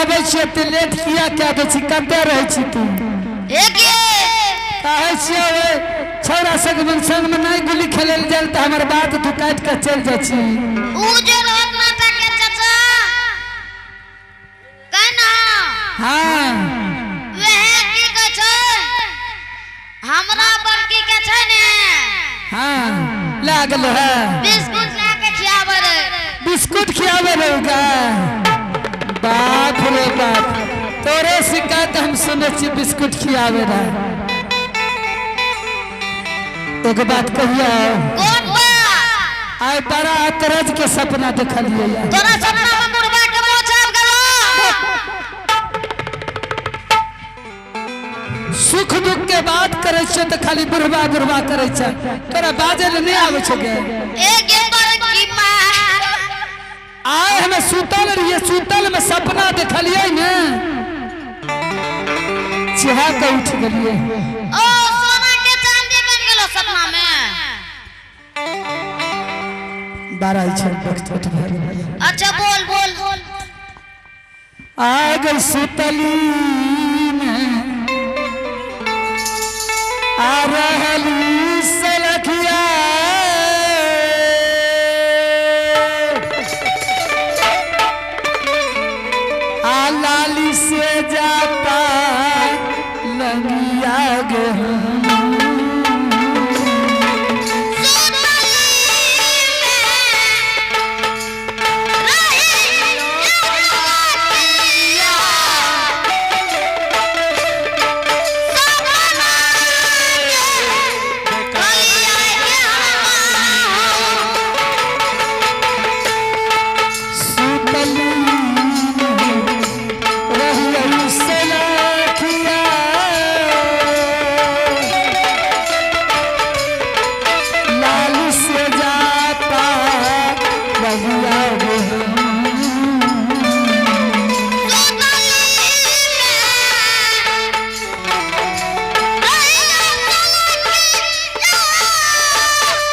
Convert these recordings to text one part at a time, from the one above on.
आबै छियै ते लेट किया कए दै छी? कतऽ रहै छी तू? एगे। कहै छियै ओहि छौड़ा सबके संगमे नहि गुल्ली खेलै लए जायल तऽ हमर बात तू काटि कऽ चलि जाइ छी। ऊ जे रहत माता के चाचा कहना। हाँ। वह की कहै छै, हमरा बड़की के छै ने। हाँ, लागल है। बिस्कुट ला के खियाबै रहे। बिस्कुट खियाबे रहे? बाप रे बाप, तोरे शिकायत हम सुनै छी, बिस्कुट खियाबे रहे। एगो बात कहियो? कोन बात? आइ बड़ा अतरज के सपना देखलियै। तोरा सपना में बुढ़बा के मोछ आबि गेलो? सुख दुख के बात करै छियै तऽ खाली बुढ़बा बुढ़बा करै छै। तोरा बाजै लए नहि आबै छौ गे? एगे बड़की माँ। आइ हमे सुतल रहियै, सुतल में सपना देखलियै ने, चिहा के उठ गेलियै। ओ सोना के चांदी बन गेलो सपना में? बारह छै वक्त भए गेल। अच्छा, बोल बोल। आ गई सुतली में आ रहली सलखिया, आ लाली से जाता लंगिया गे। सुतली में रही सलखिया, सपना के कलिया के सुतली में रही सलखिया, लाल से जाता लगिया गे। सुतली में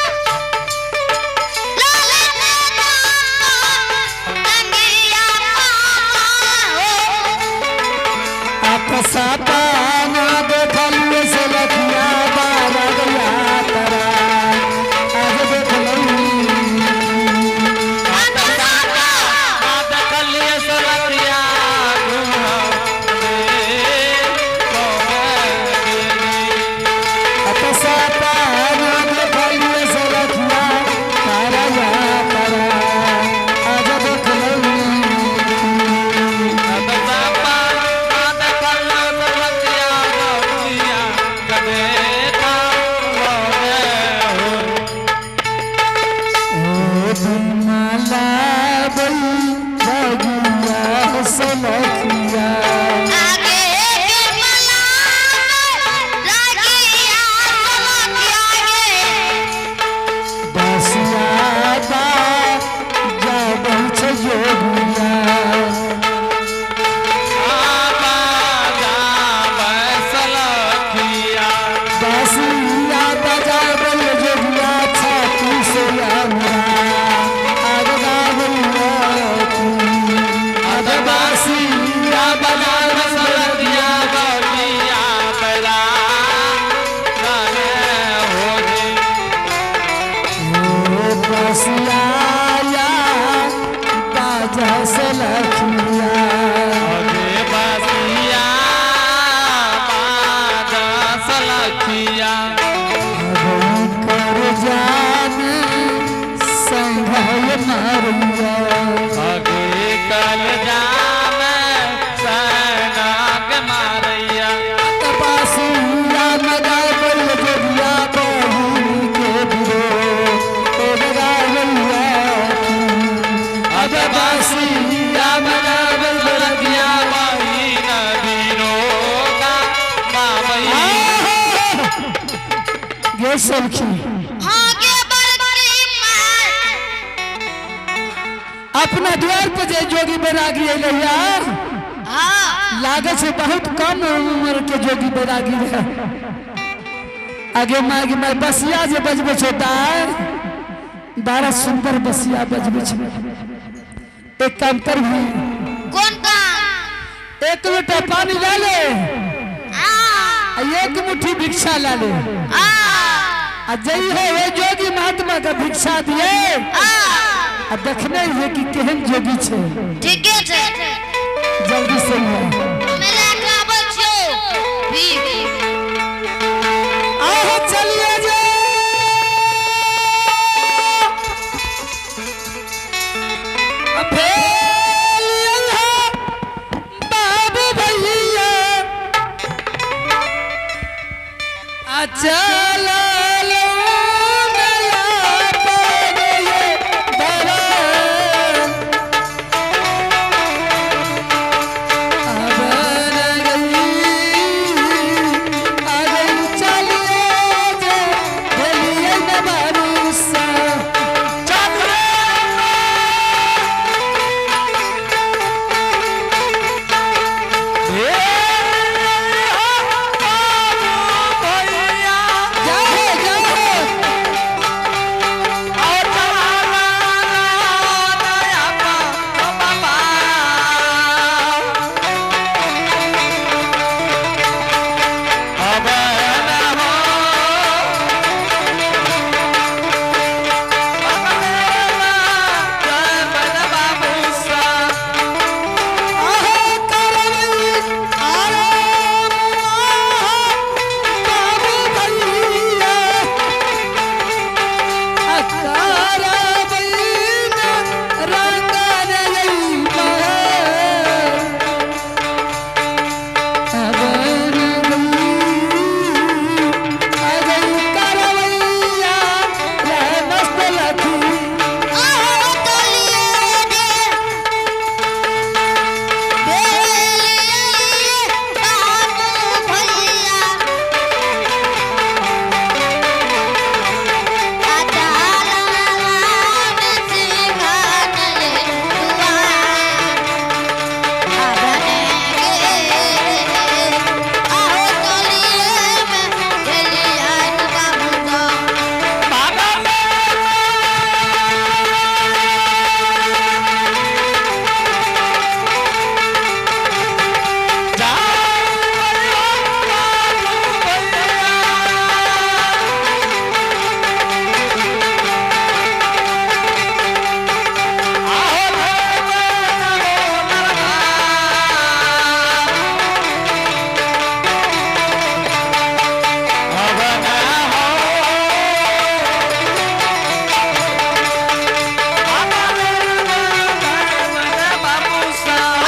रही सलखिया, लाल से जाता लंगिया हो। अपना देखलिए सलखिया, बारा गया तरा आज देखलू। देखलिए सलखिया। अपना देखलिए सलखिया, तारा या तारा आज देखलू। ओ माला बई बगिया सलखिया। आगे के मला रागिया सलखिया गे। बसिया बा जब छै जोगिया। बसिया बजाबल जोगिया, छाती से हमरा आग गाबल। अद बसिया बजाबल जोगिया। ओ बसिया या बाजा सलखिया। कर जान संघल मारिया। कल जाम सैनाग मारैया। तपसिया मगाबल जोगिया, बहिनी के बिरो ओ मगाबलिया। अब बासिया मनावल रतिया बहिन बिरोगा बाबई। गे सलखी। हाँ गे बड़की माँ। अपना द्वार पर जे जोगी बैरागी अइलै यार, लागै छै बहुत कम उम्र के जोगी बैरागी रहे। आगे माय माय, बसिया जे बजबै छै दाय, बड़ा सुंदर बसिया बजबै छै। एक काम करबी? कोन काम? एक लोटा पानी ला ले आ आ एक मुट्ठी भिक्षा ला ले। आ आ जई हो वे जोगी महात्मा का भिक्षा दिए। आ आ देखने है कि केहन जोगी छे। ठीके छै। जल्दी से आ। हमे लए कऽ आबै छियौ भीख। आहो चलिए जे बाबू भैया आ चल आहो तोलिए जे बेलिए बाबू भैया आ चालान सिंघान दुआर आबने गे। आहो तोलिए में बेलियान बाबू का।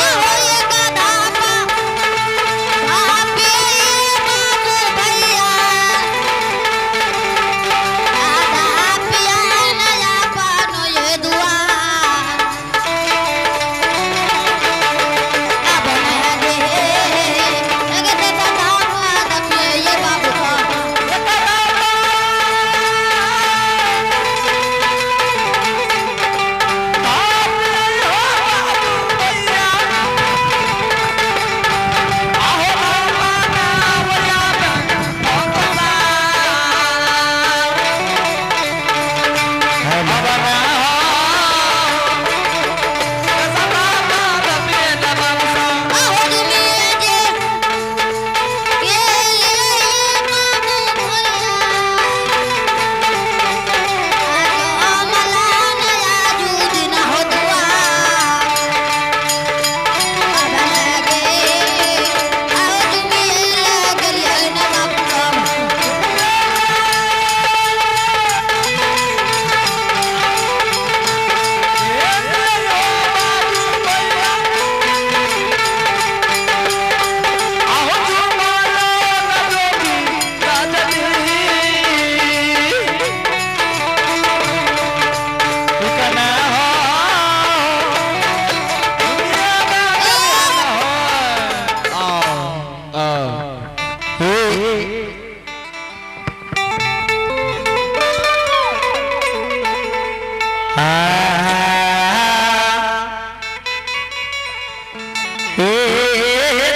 आहो ये गधा भापी बाबू भैया दादा पिया नया पानो ये दुआर अब गे अगे दादा दखले ये बाबू का। आहो दुनिया जे गेलिए बाबू भैया आजो मला नया जूद न हो दुआर अब गे। आहो दुनिया गेलिए न बाबू का।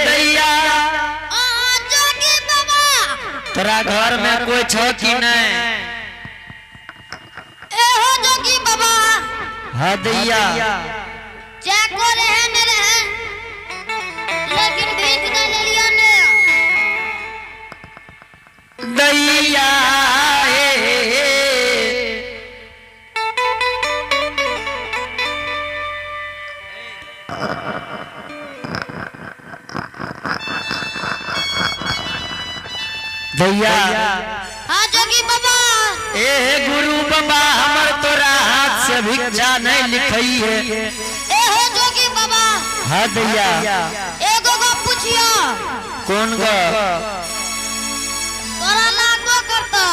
दैया, आ जोगी बाबा, तोरा घर में कोई छो कि नहीं? एहो जोगी बाबा। हाँ दैया। चेको रहे न रहे। लेकिन भीख नहीं लेलियो ने। दैया हे। दैया। हाँ जोगी बाबा। ए गुरु बाबा, हमर तोरा हाथ से भिक्षा नहीं लिखई है। ए हो जोगी बाबा। हाँ दैया। एगो गप पूछियो। कौन ग? तोरा लागबो करतो।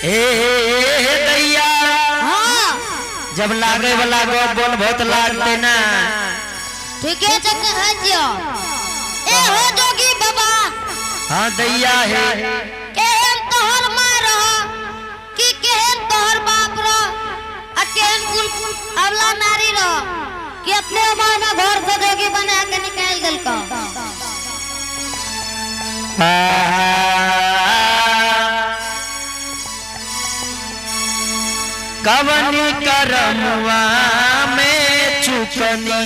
ए हे दैया। हाँ। जब लागे वाला गप बोल बहुत लागते ना। ठीके छै, कहै छियो। ए हो जोगी बाबा। हाँ दैया हे। केहन तोहर माँ रह कि केहन तोहर बाप रह आ केहन कुल अबला नारी रह कि अपने माँ में घर से जोगी बना के निकाल देलको? कवनी करमवा में चुकनी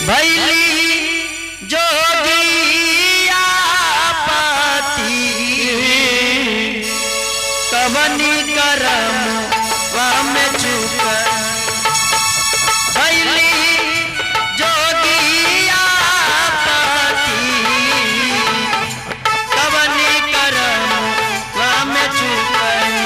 भैली जोगिया पाती, कवनी करमवा में चुकनी भैली जोगिया पाती, कवनी करमवा में चुकनी।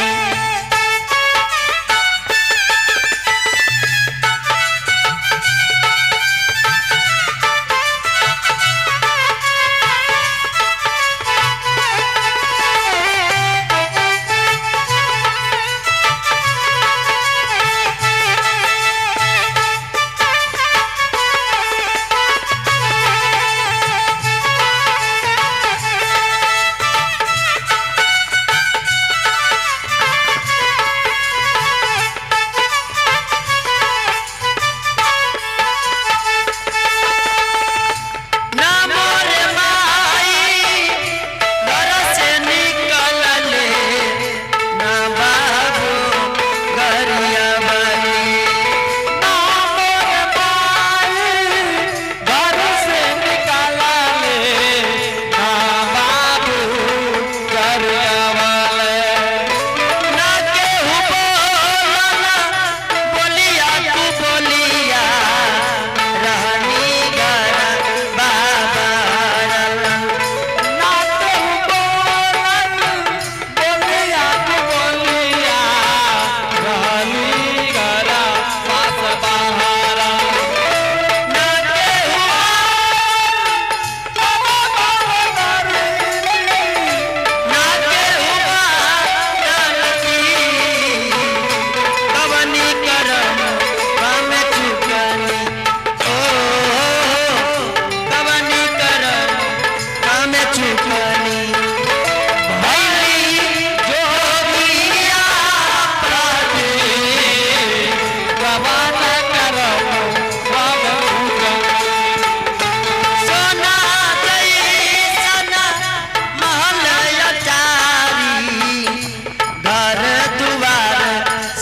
ना मोर माई घर से निकलले, ना बाबू गरिया बाई। ना मोर माई घर से निकाला ले, ना बाबू गरिया वाले। ना केहू बोलना बोलिया तू बोलिया, रहनी घर बाबा। ना केहू बोलल बोलिया तू बोलिया, रहनी घरा पास बहारा। ना केहू ना केहू बानती, कवनी करम में चुकनी, ओ कवनी करम में चुकनी भैली जोगिया कवन करम बाबू। सोना जैसन महल अटारी, घर दुआर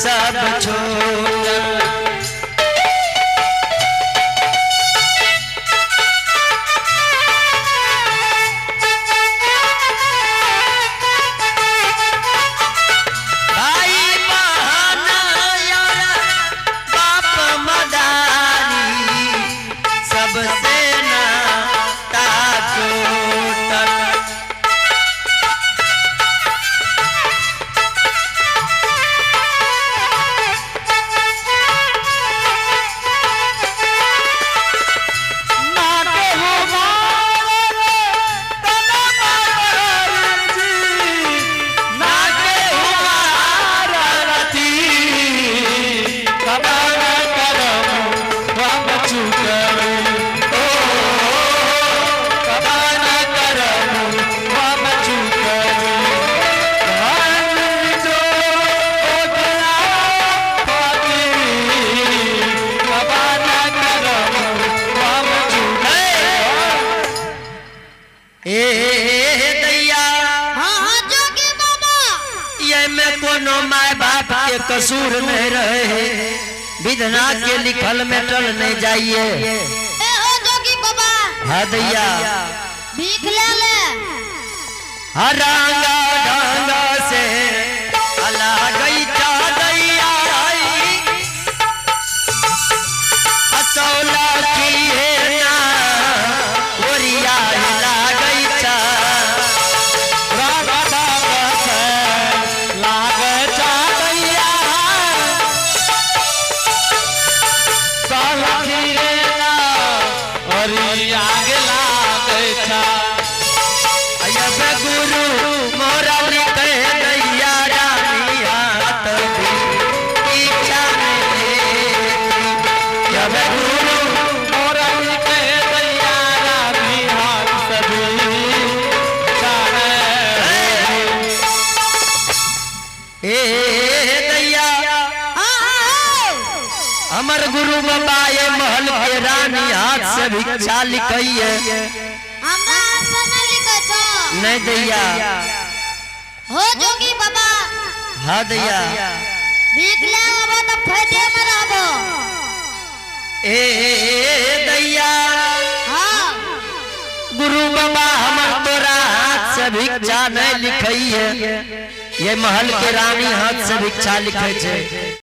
सब छोड़। भाई बहन यार बाप मदारी, सबसे नाता टूटल। ना केहू मारल तना मारल जी, ना केहू मारती, कवन करम हम चुकल, ओ कवन करम हम चुकल। धन जो ओझा पाती, कवन करम हम चुकल। ए दैया। हाँ हाँ जोगी बाबा। ये में कोनो माय बाप के कसूर नहीं रहे। विधना के लिखल मेटल नहीं जाइए। ए हो जोगी बाबा। हाँ दैया। भीख ले ले। हरांगा ढांगा से अला गई दैया असौला की है ना ओरिया हिला गई चा। अयब गुरु मोरा लिखे दैया रानी हाथ भी पीछा में लेती। जब गुरु ए दैया। हाँ हाँ हो। हमर गुरु बाबा ये महल के रानी हाथ से भिक्षा लिखइए। हमरा हाथ से नहीं लिखे छो? नहीं दैया। हो जोगी बाबा। हाँ दैया। भीख ले लेबो तो फायदे में रहबो। ए दैया। हाँ। गुरु बाबा हमर तोरा हाथ से भिक्षा नहीं लिखइए, ये महल के रानी हाथ से भिक्षा लिखे छे।